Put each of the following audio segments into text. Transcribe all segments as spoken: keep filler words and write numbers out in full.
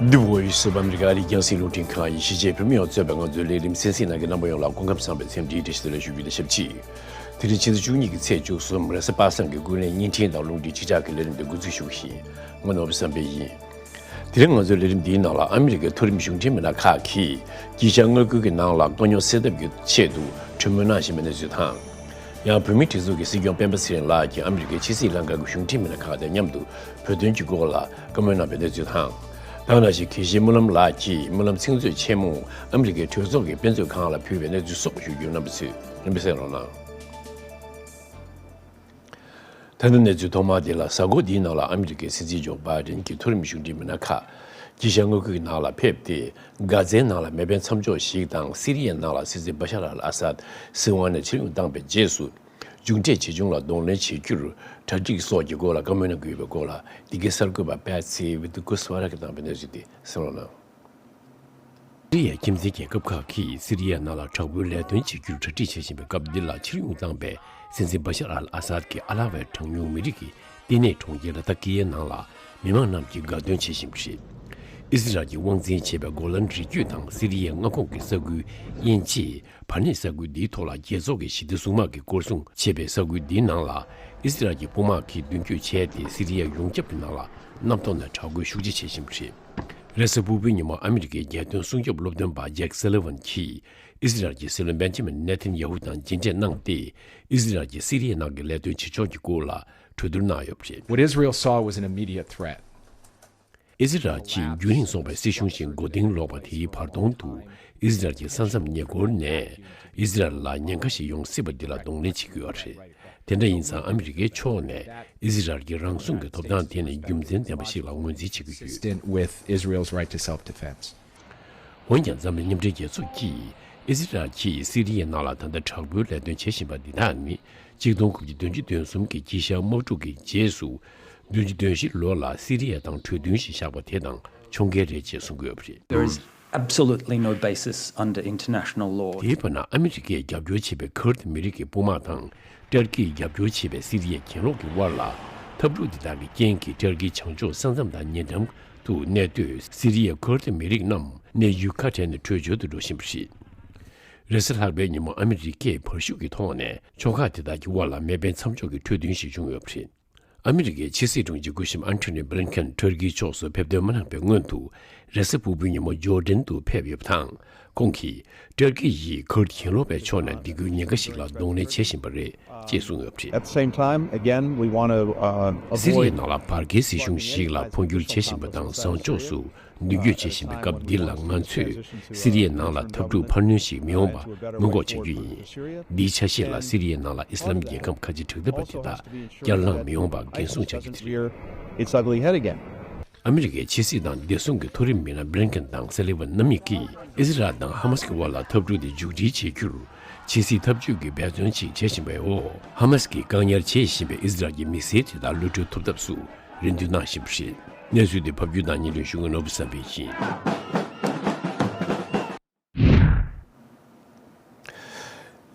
The Voice of America ཨ་རིའི་རྒྱང་སྲིང་རླུང་འཕྲིན་ཁང་ཡིན། གཞིས་བྱེས་བོད་མི་ཡོངས་གཙོས་པའི་ང་ཚོའི་ལས་རིམ་གསན་གཟིགས་གནང་མཁན་རྣམ་པ་ཡོངས་ལ་སྐུ་ཁམས་བཟང་བའི་འཚམས་འདྲིའི་བཀྲ་ཤིས་བདེ་ལེགས་ཞུ་རྒྱུ་ལ་ཞབས་ཕྱི། དེ་རིང་ཕྱི་ཟླ་བཅུ་གཉིས་ཀྱི་ཚེས་བཅུ་གསུམ་རེས་གཟའ་པ་སངས་ཀྱི་ཀུན་གླེང་བརྙན་འཕྲིན་དང་རླུང་འཕྲིན་ཁྲིག་ཁྲག་གི་ལས་རིམ་འདི་འགོ་འཛུགས་ཞུ་གི་ཡིན། ང་ནོར་བུ་བསམ་འཕེལ་ཡིན། དེ་རིང་ང་ཚོའི་ལས་རིམ་འདིའི་ནང་ལ་ཨ་མི་རི་ཀའི་མཐོ་རིམ་གཞུང་འབྲེལ་མི་སྣ་ཁག་གིས་དཀྱིལ་ཤར་མངའ་ཁུལ་གྱི་ནང་ལ་དཀའ་རྙོག་སེལ་ཐབས་ཀྱི་ཆེད་དུ་གྲོས་མོལ་གནང་བཞིན་པའི་གནས་ཚུལ་དང་། ཡང་བོད་མིའི་སྒྲིག་འཛུགས་ཀྱི་སྲིད་སྐྱོང་སྤེན་པ་ཚེ་རིང་ལགས་ཀྱིས་ཨ་མི་རི་ཀའི་ཕྱི་སྲིད་ལྷན་ཁང་གི་གཞུང་འབྲེལ་མི་སྣ་ཁག་དང་མཉམ་དུ་བོད་དོན་གྱི་སྐོར་ལ་བཀའ་མོལ་གནང་བའི་གནས་ཚུལ་དང་། དེ་ནང་བཞིན་དགེ་བཤེས་སྨོན་ལམ་ལགས་ཀྱིས་སྨོན་ལམ་ཚིག་མཛོད་ཆེན་མོ་ཨ་མི་རི་ཀའི་གྲོས་ཚོགས་ཀྱི་དཔེ་མཛོད་ཁང་ལ་ཕུལ་བའི་གནས་ཚུལ་སོགས་ཞུ་རྒྱུ། རྣམ་པ་ཚོས་རིམ་པས་གསན་རོགས་གནང་། ད་ལྟ་གནས་ཚུལ་ཐོག་མ་འདི་ལ། གཟའ་འཁོར་འདིའི་ནང་ལ་ཨ་མི་རི་ཀའི་སྲིད་འཛིན་ཇོ་བྷའི་ཌེན་གྱིས་མཐོ་རིམ་གཞུང་འབྲེལ་མི་སྣ་ཁག་དཀྱིལ་ཤར་མངའ་ཁུལ་གྱི་ནང་ལ་ཕེབས་ཏེ། གྷ་ཛའི་ནང་ལ་མེ་འཕེན་མཚམས་འཇོག་ཞིག་དང་། སི་རི་ཡའི་ནང་ལ་སྲིད་འཛིན་བྷ་ཤར་ཨལ་ཨ་སཱད་སྲིད་དབང་ནས་ཕྱིར་འབུད་བཏང་པའི་རྗེས་སུ། མཇུག་འབྲས་ཇི་བྱུང་ལ་གདོང་ལེན་བྱེད་རྒྱུར་གྲ་སྒྲིག་སོགས་ཀྱི་སྐོར་ལ་བཀའ་མོལ་གནང་གི་ཡོད་པའི་སྐོར་ལ། འདི་གའི་གསར་འགོད་པ་པེ་ཚི་ཝི་ཏུ་ཀུ་སི་ཝ་ར་གིས་བཏང་བའི་གནས་ཚུལ་དེ་གསན་རོགས་གནང་། སི་རི་ཡའི་ཁྱིམ་མཚེས་རྒྱལ་ཁབ་ཁག་གིས་སི་རི་ཡའི་ནང་ལ་དྲག་པོའི་ལས་དོན་བྱེད་རྒྱུར་གྲ་སྒྲིག་བྱེད་བཞིན་པའི་སྐབས་འདི་ལ། ཕྱིར་འབུད་བཏང་པའི་སྲིད་འཛིན་བྷ་ཤར་ཨལ་ཨ་སཱད་ཀྱི་ཨ་ལ་བའི་གྲངས་ཉུང་མི་རིགས་ཀྱི་ལྟེ་གནས་གྲོང་ཁྱེར་ལ་ཏ་ཀི་ཡའི་ནང་ལ་མི་མང་རྣམས་ཀྱིས་དགའ་སྟོན་བྱེད་བཞིན་པ་རེད། ཨི་ཟི་རལ་གྱིས་དབང་འཛིན་བྱེད་པའི་གོ་ལན་རི་རྒྱུད་དང་སི་རི་ཡའི་མངའ་ཁོངས་ཀྱི་ས་ཁུལ་དབྱིན་ཇིས་བར་གནས་ས་ཁུལ་འདིའི་ཐོག་ལ་རྒྱལ་ཚོགས་ཀྱི་ཞི་བདེ་སྲུང་དམག་གིས་སྐོར་སྲུང་བྱེད་པའི་ས་ཁུལ་འདིའི་ནང་ལ་ཨི་ཟི་རལ་གྱི་དཔུང་དམག་གིས་མདུན་སྐྱོད་བྱས་ཏེ། སི་རི་ཡའི་ཡོངས་ཁྱབ་ཀྱི་ནང་ལ་གནམ་ཐོག་ནས་དྲག་རྒོལ་ཤུགས་ཆེ་བྱེད་བཞིན་པ་རེད། རེས་གཟའ་ཕུར་བུའི་ཉིན་མོ་ཨ་མི་རི་ཀའི་རྒྱལ་དོན་སྲུང་སྐྱོབ་སློབ་སྟོན་པ་ཇེག་སེ་ལི་ཝན་གྱིས་ཨི་ཟི་རལ་གྱི་སྲིད་བློན་བེན་ཇི་མིན་ནེ་ཐན་ཡ་ཧུ་དང་མཇལ་འཕྲད་གནང་སྟེ། ཨི་ཟི་རལ་གྱིས་སི་རི་ཡའི་ནང་གི་ལས་དོན་བྱེད་ཕྱོགས་ཀྱི་སྐོར་ལ་གྲོས་བསྡུར་གནང་ཡོད་པ་རེད། What Israel saw was an immediate threat. ཨི་ཟི་རལ་གྱིས་རྒྱུན་རིང་སོང་བའི་སྲིད་གཞུང་ཞིག་མགོ་རྟིང་སློག་པ་དེའི་བར་སྟོང་དུ། ཨི་ཟི་རལ་གྱི་ས་མཚམས་ཉེ་འཁོར་ནས་ཨི་ཟི་རལ་ལ་ཉེན་ཁ་ཞིག་ཡོང་སྲིད་པ་འདི་ལ་གདོང་ལེན་བྱེད་ཀྱི་ཡོད་རེད། དེ་འདྲ་ཡིན་ཙང་། ཨ་མི་རི་ཀའི་ཕྱོགས་ནས་ཨི་ཟི་རལ་གྱི་རང་སྲུང་གི་ཐོབ་ཐང་དེ་ནི་རྒྱུ་མཚན་ལྡན་པ་ཞིག་ལ་ངོས་འཛིན་བྱེད་ཀྱི་ཡོད། Consistent with Israel's right to self-defense. འོན་ཀྱང་། འཛམ་གླིང་མཉམ་འབྲེལ་རྒྱལ་ཚོགས་ཀྱིས་ཨི་ཟི་རལ་གྱིས་སི་རི་ཡའི་ནང་ལ་ད་ལྟ་དྲག་པོའི་ལས་དོན་བྱེད་བཞིན་པ་འདི་དག་ནི། གཅིག་སྟོང་དགུ་བརྒྱ་བདུན་ཅུ་དོན་གསུམ་གྱི་དཀྱིལ་ཤར་དམག་འཁྲུག་གི་རྗེས་སུ། བདུན་ཅུ་དོན་བཞི་ལོ་ལ་སི་རི་ཡ་དང་གྲོས་མཐུན་ཞིག་བཞག་པ་དེ་དང་མཚུངས་གལ་རེད་ཅེས་གསུང་གི་ཡོད་པ་རེད། There is absolutely no basis under international law. དེའི་བར་ན། ཨ་མི་རི་ཀས་རྒྱབ་སྐྱོར་བྱེད་པའི་ཁུར་དི་མི་རིགས་ཀྱི་དཔུང་དམག་དང་། ཏར་ཀིས་རྒྱབ་སྐྱོར་བྱེད་པའི་སི་རི་ཡའི་གྱེན་ལོག་གི་དབར་ལ། འཐབ་འཁྲུག་འདི་དག་གི་རྐྱེན་གྱིས། ཏར་ཀིའི་བྱང་ཕྱོགས་ས་མཚམས་དང་ཉེ་འགྲམ་དུ་གནས་སྡོད་སི་རི་ཡའི་ཁུར་དི་མི་རིགས་རྣམས་གནས་ཡུལ་ཁ་བྲལ་ནས་བྲོས་བྱོལ་དུ་འགྲོ་བཞིན་པ་རེད། རེས་གཟའ་ལྷག་པའི་ཉིན་མོ་ཨ་མི་རི་ཀས་བར་ཤུགས་ཀྱི་ཐོག་ནས་ཕྱོགས་ཁག་དེ་དག་གི་དབར་ལ་མེ་འཕེན་མཚམས་འཇོག་གི་གྲོས་མཐུན་ཞིག་བྱུང་ཡོད་པ་རེད། ཨ་མི་རི་ཀའི་ཕྱི་སྲིད་དྲུང་ཆེ་སྐུ་ཞབས་ཨན་ཐོ་ནི་བྷི་ལིན་ཁེན་ཏུར་ཀིའི་ཕྱོགས་སུ་ཕེབས་ཐོན་མ་གནང་བའི་སྔོན་དུ། རེས་གཟའ་ཕུར་བུའི་ཉིན་མོ་ཇོར་ཌན་དུ་ཕེབས་ཡོད་པ་དང་། ཁོང་གིས་ཏུར་ཀི་ཡིས་ཁུར་གྱེན་ལོག་པའི་ཕྱོགས་ནས་སྡིགས་སྐུལ་ཉེན་ཁ་ཞིག་ལ་གདོང་ལེན་བྱེད་བཞིན་པ་རེད་ཅེས་གསུངས་ཡོད་པ་རེད། At the same time, again, we want to, uh, སི་རི་ཡའི་ནང་ལ་བར་བརྒལ་སྲིད་གཞུང་ཞིག་ལ་འཕོ་འགྱུར་བྱེད་བཞིན་པ་དང་། བཟང་ཕྱོགས་སུ་མདུན་སྐྱོད་བྱེད་བཞིན་པའི་སྐབས་འདི་ལ། ང་ཚོས་སི་རི་ཡའི་ནང་ལ་འཐབ་འཁྲུག་འཕར་སྣོན་ཞིག་མི་ཡོང་བ་སྔོན་འགོག་བྱ་རྒྱུ་ཡིན། འདིའི་ཆ་ཤས་ལ་སི་རི་ཡའི་ནང་ལ་ཨི་སི་ལམ་རྒྱལ་ཁམས་ཁ་ཆེ་དྲག་ཐབས་པ་དེ་དག་བསྐྱར་ལངས་མི་ཡོང་བ་འགན་སྲུང་བྱ་རྒྱུ་དེ་རེད། Its ugly head again. ཨ་མི་རི་ཀའི་ཕྱི་སྲིད་དང་བདེ་སྲུང་གི་མཐོ་རིམ་མི་སྣ་བྷི་ལིན་ཁེན་དང་སེ་ལི་ཝན་རྣམ་གཉིས་ཀྱིས་ཨི་ཟི་རལ་དང་ཧ་མ་སི་ཀྱི་དབར་ལ་འཐབ་འཁྲུག་དེ་མཇུག་སྒྲིལ་བྱེད་རྒྱུར་ཕྱི་སྲིད་ཐབས་ཇུས་ཀྱི་འབད་བརྩོན་ཞིག་བྱེད་བཞིན་པའི་འོག་ཧ་མ་སི་ཀྱིས་བཀག་ཉར་བྱེད་བཞིན་པའི་ཨི་ཟི་རལ་གྱི་མི་སེར་དེ་དག་གློད་གྲོལ་ཐུབ་ཐབས་སུ་རེ་འདུན་གནང་བཞིན་པ་རེད། གནས་ཚུལ་འདི་ཕབ་སྒྱུར་དང་སྙན་སྒྲོན་ཞུ་མཁན་ནོར་བུ་བསམ་འཕེལ་ཡིན།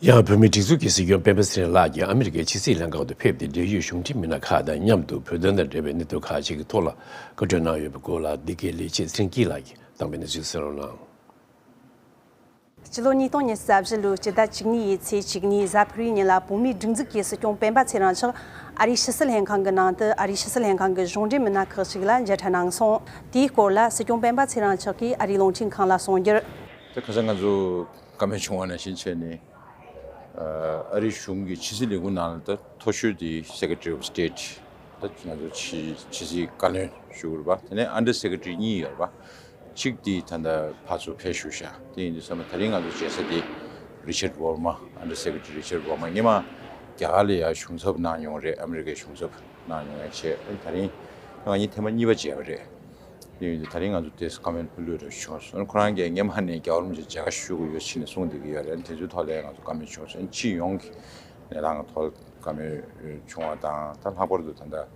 ཡང་བོད་མིའི་སྒྲིག་འཛུགས་ཀྱི་སྲིད་སྐྱོང་སྤེན་པ་ཚེ་རིང་ལགས་ཀྱིས་ཨ་མི་རི་ཀའི་ཕྱི་སྲིད་ལྷན་ཁང་དུ་ཕེབས་ཏེ། འབྲེལ་ཡོད་གཞུང་འབྲེལ་མི་སྣ་ཁག་དང་མཉམ་དུ་བོད་དོན་དང་འབྲེལ་བའི་གནད་དོན་ཁག་ཅིག་གི་ཐོག་ལ་བཀའ་འཁྲོལ་གནང་ཡོད་པའི་སྐོར་ལ། འདི་གའི་ལས་བྱེད་ཚེ་རིང་སྐྱིད་ལགས་ཀྱིས་བཏང་བའི་གནས་ཚུལ་གསན་རོགས་གནང་། སྤྱི་ལོ་ཉིས་སྟོང་ཉི་ཤུ་རྩ་བཞི་ལོའི་སྤྱི་ཟླ་བཅུ་གཉིས་པའི་ཚེས་བཅུ་གཉིས་གཟའ་ཕུར་བུའི་ཉིན་ལ། བོད་མིའི་སྒྲིག་འཛུགས་ཀྱི་སྲིད་སྐྱོང་སྤེན་པ་ཚེ་རིང་མཆོག་ཨ་རིའི་ཕྱི་སྲིད་ལྷན་ཁང་གི་ནང་དུ་ཨ་རིའི་ཕྱི་སྲིད་ལྷན་ཁང་གི་གཞུང་འབྲེལ་མི་སྣ་ཁག་ཅིག་ལ་མཇལ་འཕྲད་གནང་སོང་། དེའི་སྐོར་ལ་སྲིད་སྐྱོང་སྤེན་པ་ཚེ་རིང་མཆོག་གིས་ཨ་རིའི་རླུང་འཕྲིན་ཁང་ལ་གསུངས་རྒྱུར། ད་ཁ་སང་ང་ཚོ་བཀའ་མོལ་བྱུང་བ་ནང་བཞིན་བྱས་ནས། ཨ་རིའི་གཞུང་གི་ཕྱི་སྲིད་ལས་ཁུངས་ནང་ལ་ད་མཐོ་ཤོས་དེ་Secretary of State། ད་ང་ཚོ་ཕྱི་ཕྱི་སྲིད་བཀའ་བློན་ཞུ་དགོས་རེད་པ། དེ་ནས་Under Secretary གཉིས་ཡོད་རེད་པ། གཅིག་དེ་ད་ལྟ་ཕར་ཚུར་ཕེབས་བཞུགས་ཤག་དེ་ཡིན་དུས་ཙམ་པ་ད་རིང་ང་ཚོ་མཇལ་ས་དེ་Richard Wormer། Under Secretary Richard Wormer། སྔོན་མ་རྒྱ་གར་ལ་ཡང་གཞུང་ཚབ་གནང་མྱོང་རེད། ཨ་མི་རི་ཀའི་གཞུང་ཚབ་གནང་མྱོང་ཡང་བྱས། ཨ་ནི་ད་རིང་ང་གཉིས་ཐེངས་མ་གཉིས་པ་མཇལ་བ་རེད། དེ་ཡིན་དུས་ད་རིང་ང་ཚོ་དེ་བཀའ་མོལ་ལྷོད་ལྷོད་རེ་བྱུང་སོང་། ཁོ་རང་གིས་སྔོན་མ་ནས་རྒྱལ་བ་རིན་པོ་ཆེ་མཇལ་ཁ་ཞུ་དགོས་ཡོད་ཕྱིན་ནས་གསུངས་བསྡད་ཀྱི་ཡོད་རེད། དེ་ཚོའི་ཐོག་ལ་ང་ཚོ་བཀའ་མོལ་བྱུང་སོང་། སྤྱི་ཡོངས་ཀྱི་གནས་སྟངས་ཐོག་བཀའ་མོལ་བྱུང་བ་དང་། ད་ལྷག་པར་དུ་ད་ལྟ་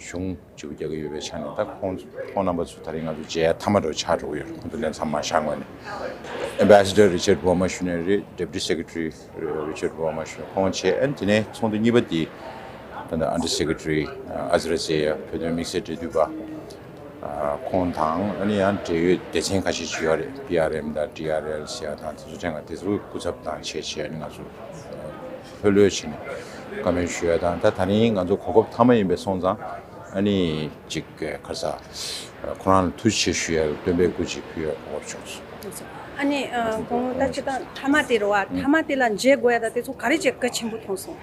གཞུང་བརྗེ་པོ་རྒྱག་གི་ཡོད་པའི་ཆ་ནས། ད་ཁོང་ཁོང་རྣམ་པ་ཚོ་ད་རིང་ང་ཚོ་མཇལ་ཡ་མཐའ་མ་འདྲ་བོ་ཆགས་འགྲོ་གི་ཡོད་རེད། ཁོང་ཚོ་ལན་ཚང་མ་ཤར་ངོས་ནས། Ambassador Richard Wormer ཞུ་ནས་རེད། Deputy Secretary Richard Wormer ཞུ་ནས་ཁོང་བྱས། ཨ་ནི་དེ་ནས་ཚོགས་འདུ་གཉིས་པ་དེ་ད་ལྟ་Under Secretary Azra Zeya བོད་དོན་དམིགས་བསལ་འབྲེལ་མཐུད་པ། ཁོང་དང་ཨ་ནི་ཡང་འབྲེལ་ཡོད་སྡེ་ཚན་ཁ་ཤས་ཅིག་ཡོད་རེད། པི་ཨར་ཨེམ་དང་ཌི་ཨར་ཨེལ་ཟེར་ཡ་དང་དེ་ཚོ་ཕྲན་ང་དེ་ཚོའི་སྐུ་ཚབ་དང་བྱས་བྱས་ཨ་ནི་ང་ཚོ་ཕོ་ལོས་བྱས་ནས་བཀའ་མོལ་ཞུ་ཡ་དང་། ད་ད་རིང་ང་ཚོ་གོ་སྐབས་མཐའ་མ་ཡིན་པས་སོང་ཙང་ཨ་ནི་ཅིག་ག་རེ་ཟེར། ཁོ་རང་ལ་ཐུགས་རྗེ་ཆེ་ཞུ་ཡ་སྟོན་པའི་སྐུ་ཅིག་ཕུལ་ཡ་གོ་སྐབས་བྱུང་སོང་། ཨ་ནི་ཨ་དགོང་མོ་ད་ཅི་ད་མཐའ་མ་དེ་རེད་བ། མཐའ་མ་དེ་ལ་མཇལ་དགོས་ཡ་ད་དེ་ཚོ་ག་རེ་བྱས་གལ་ཆེན་པོ་མཐོང་སོང་།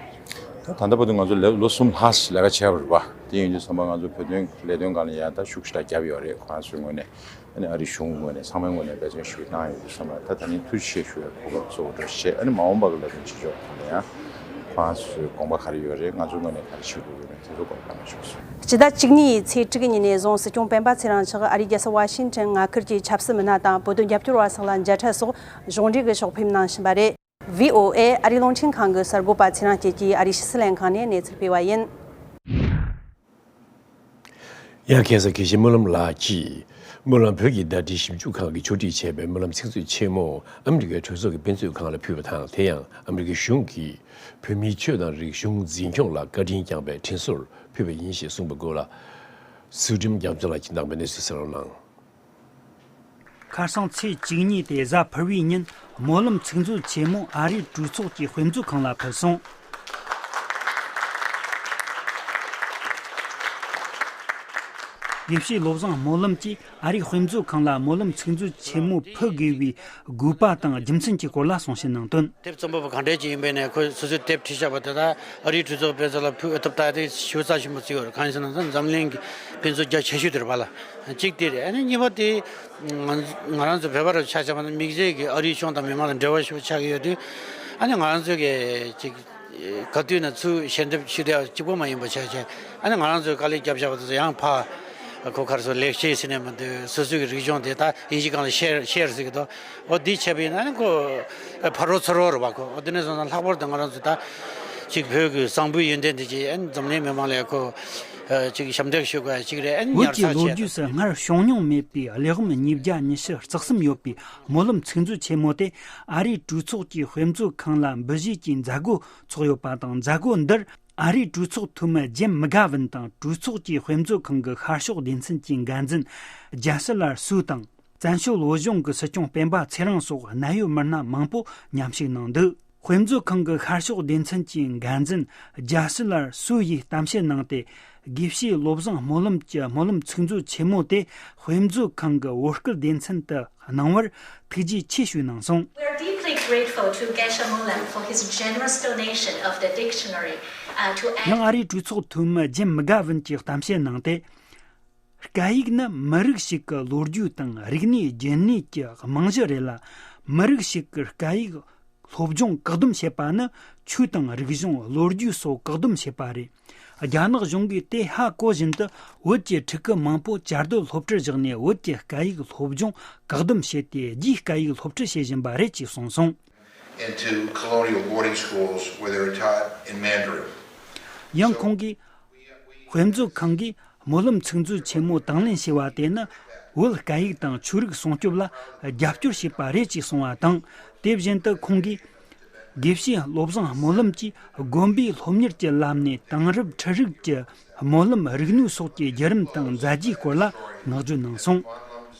ད་ད་ལྟ་བར་དུ་ང་ཚོ་ལོ་ལོ་གསུམ་ལྷག་ལས་ཀ་བྱས་པ་རེད་བ། དེ་ཡིན་དུས་ཙམ་པ་ང་ཚོ་བོད་དོན་ལས་དོན་སྒང་ལ་ཡ་ད་ཤུགས་ཆེ་རྒྱབ་ཡོད་རེད། ཁོ་རང་ཚོའི་ངོས་ནས་ཨ་ནི་ཨ་རིའི་གཞུང་ངོས་ནས་ཚང་མའི་ངོས་ནས་འབད་བརྩོན་ཞུ་གནང་ཡོད་དུས་ཙམ་པ་ད་ད་ནི་ཐུགས་རྗེ་ཆེ་ཞུ་ཡ་གོ་སྐབས་གཙོ་བོ་འདྲ་བྱས། ཨ་ནི་མ་འོངས་པ་གི་ལས་དོན་བྱེད་ཕྱོགས་ཐོག་ལ་ཡང་ཁོ་རང་ཚོའི་དགོངས་པ་ག་རེ་ཡོད་རེད། ང་ཚོའི་ངོས་ནས་ག་རེ་བྱེད་དགོས་ཡོད་རེད། དེ་ཚོ་སྐོར་བཀའ་མོལ་ཞུ་སོང་། སྤྱི་ཟླ་བཅུ་གཉིས་ཚེས་དྲུག་ཉིན་ནས་བཟུང་སྲིད་སྐྱོང་སྤེན་པ་ཚེ་རིང་མཆོག་ཨ་རིའི་རྒྱལ་ས་ཝ་ཤིང་ཊོན་མངའ་ཁུལ་གྱི་ཆབ་སྲིད་མི་སྣ་དང་བོད་དོན་རྒྱབ་སྐྱོར་བ་སོགས་ལ་མཇལ་འཕྲད་སོགས་གཞུང་འབྲེལ་གྱི་ཕྱོགས་ཕེབས་གནང་བཞིན་པ་རེད། ཝི་ཨོ་ཨེ་ཨ་རིའི་རླུང་འཕྲིན་ཁང་གི་གསར་འགོད་པ་ཚེ་རིང་སྐྱིད་ཀྱིས་ཨ་རིའི་ཕྱི་སྲིད་ལྷན་ཁང་ནས་གནས་ཚུལ་སྤེལ་བ་ཡིན། ཡང་ཁ་སང་དགེ་བཤེས་སྨོན་ལམ་ལགས་ཀྱིས་སྨོན་ལམ་བོད་ཀྱི་བརྡ་འཕྲིན་ཞིབ་འཇུག་ཁང་གིས་ཕྱོགས་སྒྲིག་བྱས་པའི་སྨོན་ལམ་ཚིག་མཛོད་ཆེན་མོ་ཨ་མི་རི་ཀའི་གྲོས་ཚོགས་ཀྱི་དཔེ་མཛོད་ཁང་ལ་ཕུལ་བ་དང་། དེ་ཡང་ཨ་མི་རི་ཀའི་གཞུང་གིས་བོད་མིའི་ཆོས་དང་རིག་གཞུང་འཛིན་སྐྱོང་ལ་བཀའ་དྲིན་བསྐྱངས་པའི་དྲིན་གཟོར་ཕུལ་བ་ཡིན་ཞེས་གསུངས་པའི་སྐོར་ལ། ཚུལ་ཁྲིམས་རྒྱ་མཚོ་ལགས་ཀྱིས་བཏང་བའི་གནས་ཚུལ་གསན་རོགས་གནང་། ཁ་སང་ཚེས་བཅུ་གཉིས་ཏེ་གཟའ་ཕུར་བུའི་ཉིན་སྨོན་ལམ་ཚིག་མཛོད་ཆེན་མོ་ཨ་རིའི་གྲོས་ཚོགས་ཀྱི་དཔེ་མཛོད་ཁང་ལ་ཕུལ་སོང་། དགེ་བཤེས་བློ་བཟང་སྨོན་ལམ་གྱིས་ཨ་རིའི་དཔེ་མཛོད་ཁང་ལ་སྨོན་ལམ་ཚིག་མཛོད་ཆེན་མོ་ཕུལ་དགོས་པའི་དགོས་པ་དང་རྒྱུ་མཚན་གྱི་སྐོར་ལ་གསུང་བཤད་གནང་དོན། དེབ་རྩོམ་པ་པོ་གང་འདྲས་ཅིག་ཡིན་པའི་ནས་ཁོས་སོ་སོའི་དེབ་བྲིས་བཞག་པ་དེ་དག་ཨ་རིའི་གྲོས་ཚོགས་དཔེ་མཛོད་ལ་ཕུལ་ཐུབ་ཐག་དེ་ཞེ་པོ་རྩ་ཆེན་པོ་བརྩི་ཡོད་རེད། གང་ཡིན་ཟེར་ན་འཛམ་གླིང་གི་དཔེ་མཛོད་རྒྱ་ཆེ་ཤོས་དེ་རེད་པ་ལ། གཅིག་དེ་རེད། ཨ་ནི་གཉིས་པ་དེ་ང་ང་རང་ཚོ་བོད་པ་རུ་ཆ་བཞག་པ་ན་དམིགས་བསལ་གྱི་ཨ་རིའི་གཞུང་དང་མི་མང་དང་འབྲེལ་བ་ཞེ་པོ་ཆགས་ཀྱི་ཡོད་དུས། ཨ་ནི་ང་རང་ཚོ་གི་ཅིག་ག་དུས་ན་ཚུར་ཞལ་འདེབས་ཞུ་བསྡད་པ་གཅིག་པོ་མ་ཡིན་པ་བྱས་བྱས། ཨ་ནི་ང་རང་ཚོས་དཀའ་ལས་བརྒྱབ་བཞག་པ་དེ་ཚོ་ཡང་ཕར་ཁོ་ག་རེ་ཟེར། ལེགས་བཤད་ཟེར་ནས་མ་འདུག་སོ་སོའི་གི་རིག་གཞུང་དེ་ད་དབྱིན་ཇི་སྒང་ལ་ཤེར་ཤེར་ཟེར་གི་འདུག་འོ་འདི་བྱས་པ་ཡིན་ན་ཨ་ནི་ཁོ་ཕ་རོལ་ཚུར་རོལ་རེད་པ། ཁོ་འོ་དེ་ནས་བཟུང་ན་ལྷག་པར་དུ་ང་རང་ཚོ་ད་ཅིག་བོད་ཀྱི་བཟང་པོའི་ཡོན་ཏན་དེ་ཅིག་ཨ་ནི་འཛམ་གླིང་མི་མང་ལ་ཁོ་ཅིག་ཞབས་འདེགས་ཞུ་དགོས་ཅིག་རེད། ཨ་ནི་བོད་ཉར་ཀྱི་ཚགས་ལོ་བྱས་རྒྱུས་སུ་སྔར་བྱུང་མྱོང་མེད་པའི་གླེགས་བམ་ཉིས་བརྒྱ་ཉི་ཤུ་རྩ་གསུམ་ཡོད་པའི་སྨོན་ལམ་ཚིག་མཛོད་ཆེན་མོ་དེ་ཨ་རིའི་གྲོས་ཚོགས་ཀྱི་དཔེ་མཛོད་ཁང་ལ་འབུལ་བཞེས་ཀྱི་མཛད་སྒོ་ཚོགས་ཡོད་པ་དང་། མཛད་སྒོ་འདིར་ཨ་རིའི་གྲོས་ཚོགས་འཐུས་མི་ཇིམ་མི་གྷ་ཝིན་དང་གྲོས་ཚོགས་ཀྱི་དཔེ་མཛོད་ཁང་གི་ཤར་ཕྱོགས་སྡེ་ཚན་གྱི་འགན་འཛིན་ཇཱ་སི་ལར་སུའུ་དང་། བཙན་བྱོལ་བོད་གཞུང་གི་སྲིད་སྐྱོང་སྤེན་པ་ཚེ་རིང་སོགས་གནད་ཡོད་མི་སྣ་མང་པོ་མཉམ་ཞུགས་གནང་འདུག་དཔེ་མཛོད་ཁང་གི་ཤར་ཕྱོགས་སྡེ་ཚན་གྱི་འགན་འཛིན་ཇཱ་སི་ལར་སུའུ་ཡིས་གཏམ་བཤད་གནང་སྟེ། དགེ་བཤེས་བློ་བཟང་སྨོན་ལམ་གྱི་སྨོན་ལམ་ཚིག་མཛོད་ཆེན་མོ་དེ་དཔེ་མཛོད་ཁང་གི་བོད་སྐད་སྡེ་ཚན་དུ་གནང་བར་ཐུགས་རྗེ་ཆེ་ཞུས་གནང་སོང་། We're deeply grateful to Geshe Molam for his generous donation of the dictionary, uh, to add. ཡང་ཨ་རིའི་གྲོས་ཚོགས་འཐུས་མི་ཇིམ་མི་གྷ་ཝིན་གྱིས་གཏམ་བཤད་གནང་སྟེ། སྐད་ཡིག་ནི་མི་རིགས་ཤིག་གི་ལོ་རྒྱུས་དང་རིག་གནས་རྒྱུན་གནས་ཀྱི་རྨང་གཞི་རེད་ལ། མི་རིགས་ཤིག་གི་སྐད་ཡིག་སློབ་སྦྱོང་བཀག་སྡོམ་བྱེད་པ་ནི་ཆོས་དང་རིག་གཞུང་། ལོ་རྒྱུས་སོགས་བཀག་སྡོམ་བྱེད་པ་རེད། རྒྱ་ནག་གཞུང་གིས་དེ་ཧ་གོ་བཞིན་དུ་བོད་ཀྱི་ཕྲུ་གུ་མང་པོ་བཅའ་སྡོད་སློབ་གྲྭར་བཞག་ནས་བོད་ཀྱི་སྐད་ཡིག་སློབ་སྦྱོང་བཀག་སྡོམ་བྱས་ཏེ་རྒྱའི་སྐད་ཡིག་སློབ་ཁྲིད་བྱེད་བཞིན་པ་རེད་ཅེས་གསུངས་སོང་། Into colonial boarding schools where they were taught in Mandarin. ཡང་ཁོང་གིས། དཔེ་མཛོད་ཁང་གིས་སྨོན་ལམ་ཚིག་མཛོད་ཆེན་མོ་དང་ལེན་བྱས་པ་དེ་ནི་བོད་སྐད་ཡིག་དང་ཆོས་རིག་སྲུང་སྐྱོབ་ལ་རྒྱབ་སྐྱོར་བྱས་པ་རེད་ཅེས་གསུངས་པ་དང་། དེ་བཞིན་དུ་ཁོང་གིས། དགེ་བཤེས་བློ་བཟང་སྨོན་ལམ་གྱིས་དགོན་པའི་སློབ་གཉེར་གྱི་ལམ་ནས་དེང་རབས་ཁྲིད་རིགས་ཀྱི་སྨོན་ལམ་རིག་ནུས་སོགས་ཀྱི་བརྒྱུད་རིམ་དང་མཛད་རྗེས་སྐོར་ལ་བསྔགས་བརྗོད་གནང་སོང་།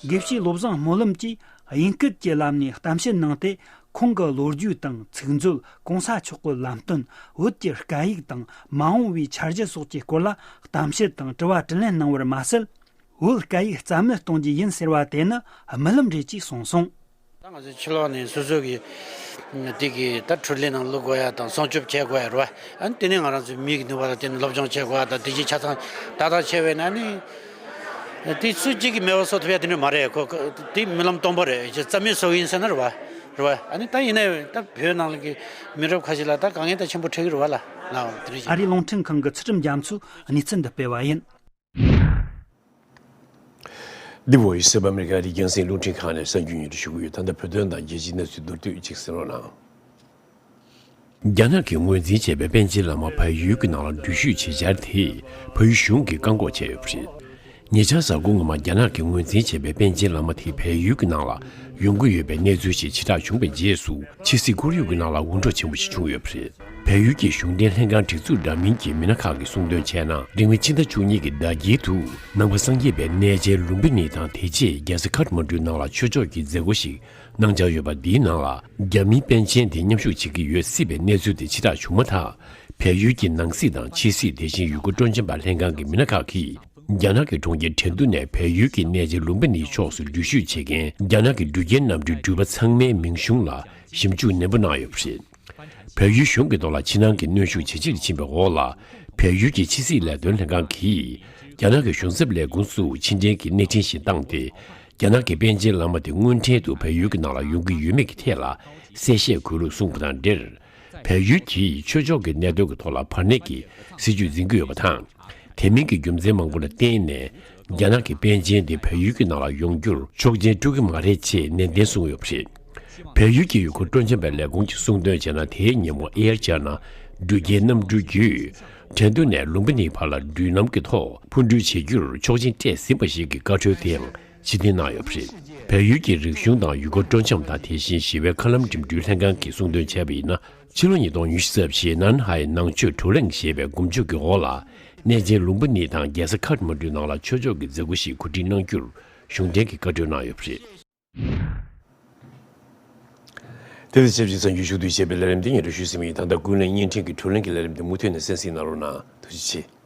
དགེ་བཤེས་བློ་བཟང་སྨོན་ལམ་གྱིས་དབྱིན་སྐད་ཀྱི་ལམ་ནས་གཏམ་བཤད་གནང་སྟེ། ཁོང་གི་ལོ་རྒྱུས་དང་ཚིག་མཛོད། གོང་ས་མཆོག་གི་ལམ་སྟོན། བོད་ཀྱི་སྐད་ཡིག་དང་མ་འོངས་པའི་འཆར་གཞི་སོགས་ཀྱི་སྐོར་ལ་གཏམ་བཤད་དང་དྲི་བ་དྲིས་ལན་གནང་བར་མ་ཟད། བོད་སྐད་ཡིག་རྩ་མེད་གཏོང་རྒྱུ་ཡིན་ཟེར་བ་དེ་ནི་རྨི་ལམ་རེད་ཅེས་གསུངས་སོང་། ད་ང་ཚོའི་ཕྱི་ལོགས་ནས་སོ་སོ་གི་དེ་གི་ད་འཕྲུལ་ལས་ནང་བླུག་དགོས་ཡ་དང་སྲུང་སྐྱོབ་བྱེད་དགོས་ཡ་རེད་བ། ཨ་ནི་དེ་ནས་ང་རང་ཚོའི་མི་གི་ནུས་པ་དང་དེ་ནས་སློབ་སྦྱོང་བྱེད་དགོས་ཡ་དང་། དེ་བཞིན་ཆ་ཚང་ཏག་ཏག་བྱས་པས་ན་ནི། དེ་སུ་གཅིག་གིས་མེད་པ་བཟོ་ཐུབ་ཡ་དེ་འདྲ་མ་རེད། ཁོ་ཁོ་དེ་རྨི་ལམ་སྟོང་པ་རེད། རྩ་མེད་བཟོ་གི་ཡིན་ཟེར་ན་རེད་བ། རེད་བ། ཨ་ནི་ད་ཡིན་ནའི་ད་བོད་ནང་ལ་གི་མི་རབས་ཁ་ཤས་ལ་ད་དཀའ་ངལ་ད་ཆེན་པོ་འཕྲད་ཀྱི་རེད་བ་ལ། ལའོ་དེ་རེད། ཨ་རིའི་རླུང་འཕྲིན་ཁང་གི་ཚུལ་ཁྲིམས་རྒྱ་མཚོས་གནས་ཚུལ་འདི་སྤེལ་བ་ཡིན། འདི་བོ་ཡི་སེ་བ་ཨ་མི་རི་ཀ་ཨ་རིའི་རྒྱང་སྲིང་རླུང་འཕྲིན་ཁང་ནས་གསར་འགྱུར་སྙན་སྒྲོན་ཞུ་གི་ཡོད། ད་ལྟ་བོད་དོན་དང་རྒྱལ་སྤྱིའི་གནས་ཚུལ་མདོར་བསྡུས་ཅིག་གསན་རོགས་གནང་། རྒྱ་ནག་གིས་ངོས་འཛིན་བྱས་པའི་པཎ་ཆེན་བླ་མ་བལ་ཡུལ་གྱི་ནང་ལ་འགྲུལ་བཞུད་བྱེད་འཆར་དེས་བལ་ཡུལ་གཞུང་གིས་བཀག་འགོག་བྱས་ཡོད་པ་རེད། ཉེ་ཆར་གཟའ་འཁོར་སྔོན་མ་རྒྱ་ནག་གིས་ངོས་འཛིན་བྱས་པའི་པཎ་ཆེན་བླ་མ་དེ་བལ་ཡུལ་གྱི་ནང་ལ་ཡོང་གི་ཡོད་པའི་གནས་ཚུལ་ཞིག་ཇེ་དྲག་བྱུང་བའི་རྗེས་སུ། ཕྱི་སྲིད་ཁོར་ཡུག་གི་ནང་ལ་འུར་སྒྲོག་ཆེན་པོ་ཞིག་བྱུང་ཡོད་པ་རེད། བལ་ཡུལ་གྱི་གཞུང་འབྲེལ་ལྷན་ཁང་སྒྲིག་འཛུགས་འདྲ་མིན་གྱི་མི་སྣ་ཁག་གིས་གསུངས་དོན་བྱས་ན། རིང་མིན་ཕྱི་ཟླ་བཅུ་གཉིས་ཀྱི་ཟླ་དཀྱིལ་དུ་ནང་པ་སངས་རྒྱས་པའི་གནས་ཆེན་ལུམ་བི་ནི་དང་དེ་རྗེས་རྒྱལ་ས་ཁཱཐ་མན་ཌུའི་ནང་ལ་ཆོས་ཕྱོགས་ཀྱི་མཛད་སྒོ་ཞིག་གནང་འཆར་ཡོད་པ། འདིའི་ནང་ལ་རྒྱ་མིའི་པཎ་ཆེན་དེ་མཉམ་ཞུགས་བྱེད་ཀྱི་ཡོད་སྲིད་པའི་གནས་ཚུལ་དེ་ཕྱི་ཐག་བྱུང་མ་ཐག་བལ་ཡུལ་གྱི་ནང་སྲིད་དང་ཕྱི་སྲིད། དེ་བཞིན་ཡུ་གུར་སྤྲོ་འཆམ་པ་ལྷན་ཁང་གི་མི་སྣ་ཁག་གིས་རྒྱ་ནག་གི་གྲོང་ཁྱེར་ཁྲེང་ཏུའུ་ནས་བལ་ཡུལ་གྱི་གནས་ཆེན་ལུམ་བི་ནིའི་ཕྱོགས་སུ་འགྲུལ་བཞུད་བྱེད་མཁན་རྒྱ་ནག་གི་འགྲུལ་སྐྱེལ་གནམ་གྲུའི་འགྲུལ་པ་ཚང་མའི་མིང་གཞུང་ལ་ཞིབ་འཇུག་ནན་པོ་གནང་ཡོད་པ་རེད། བལ་ཡུལ་གཞུང་གི་ཐོག་ལ་ཕྱི་ནང་གི་གནོན་ཤུགས་ཇེ་ཆེར་ཕྱིན་པའི་འོག་ལ། བལ་ཡུལ་གྱི་ཕྱི་སྲིད་ལས་དོན་ལྷན་ཁང་གིས་རྒྱ་ནག་གི་གཞུང་ཚབ་ལས་ཁུངས་སུ་ཕྱི་འབྲེལ་གྱི་གནས་འཕྲིན་ཞིག་བཏང་སྟེ། རྒྱ་ནག་གི་པཎ་ཆེན་བླ་མ་དེ་དངོས་འཕྲལ་དུ་བལ་ཡུལ་གྱི་ནང་ལ་ཡོང་གི་ཡོད་མེད་ཀྱི་ཐད་ལ་གསལ་བཤད་དགོས་ལུགས་གསུངས་པ་དང་འབྲེལ། བལ་ཡུལ་གྱིས་ཆོས་ཕྱོགས་ཀྱི་གནད་དོན་གྱི་ཐོག་ལ་བར་གནས་ཀྱི་སྲིད་ཇུས་འཛིན་གྱི་ཡོད་པ་དང་། དེ་མིན་གྱི་རྒྱུ་མཚན་མང་པོ་ལ་བརྟེན་ནས། རྒྱ་ནག་གི་པཎ་ཆེན་དེ་བལ་ཡུལ་གྱི་ནང་ལ་ཡོང་རྒྱུར་ཆོག་མཆན་སྤྲོད་ཀྱི་མ་རེད་ཅེས་ནན་ཏན་གསུངས་ཡོད་པ་རེད། བལ་ཡུལ་གྱི་ཡུ་གུར་སྤྲོ་འཆམ་པའི་ལས་ཁུངས་ཀྱིས་གསུངས་དོན་བྱས་ན། དེའི་ཉིན་མོ་ཨེ་ཡར་ཅཱ་ན་འགྲུལ་སྐྱེལ་གནམ་གྲུ་བརྒྱུད་ཁྲེང་ཏུའུ་ནས་ལུམ་བི་ནི་བར་ལ་འགྲུལ་རྣམ་གྱི་ཐོག་འཕུར་འགྲུལ་བྱེད་རྒྱུར་ཆོག་མཆན་སྤྲད་ཟིན་པ་ཞིག་གི་བཀའ་འཁྲོལ་དེའང་ཕྱིར་འཐེན་གནང་ཡོད་པ་རེད། བལ་ཡུལ་གྱི་རིག་གཞུང་དང་ཡུ་གུར་སྤྲོ་འཆམ་དང་དེ་བཞིན་ཞི་བའི་མཁའ་ལམ་འགྲིམ་འགྲུལ་ལྷན་ཁང་གིས་གསུངས་དོན་བྱས་པ་ཡིན་ན། ཕྱི་ལོ་ཉིས་སྟོང་ཉི་ཤུ་རྩ་བཞིའི་ནན་ཧའེ་ནང་ཆོས་བགྲོ་གླེང་ཞེས་པའི་མགོ་མཇུག་གི་འོག་ལ། གནས་ཆེན་ལུམ་བི་ནི་དང་རྒྱལ་ས་ཁཱཐ་མན་ཌུའི་ནང་ལ་ཆོས་ཕྱོགས་ཀྱི་མཛད་སྒོ་ཞིག་གོ་སྒྲིག་གནང་རྒྱུར་གཞུང་འབྲེལ་གྱིས་བཀའ་འཁྲོལ་གནང་ཡོད་པ་རེད། དེ་དང་ཆབས་ཅིག་གསར་འགྱུར་ཞུ་གཏུག་བྱས་པའི་ལས་རིམ་འདི་སྙན་སྒྲོན་ཞུས་ཟིན་པ་ཡིན། ད་ལྟ་ཀུན་གླེང་བརྙན་འཕྲིན་གྱི་བགྲོ་གླེང་གི་ལས་རིམ་འདི་མུ་མཐུད་ནས་གསན་གཟིགས་གནང་རོགས་གནང་། ཐུགས་རྗེ་ཆེ།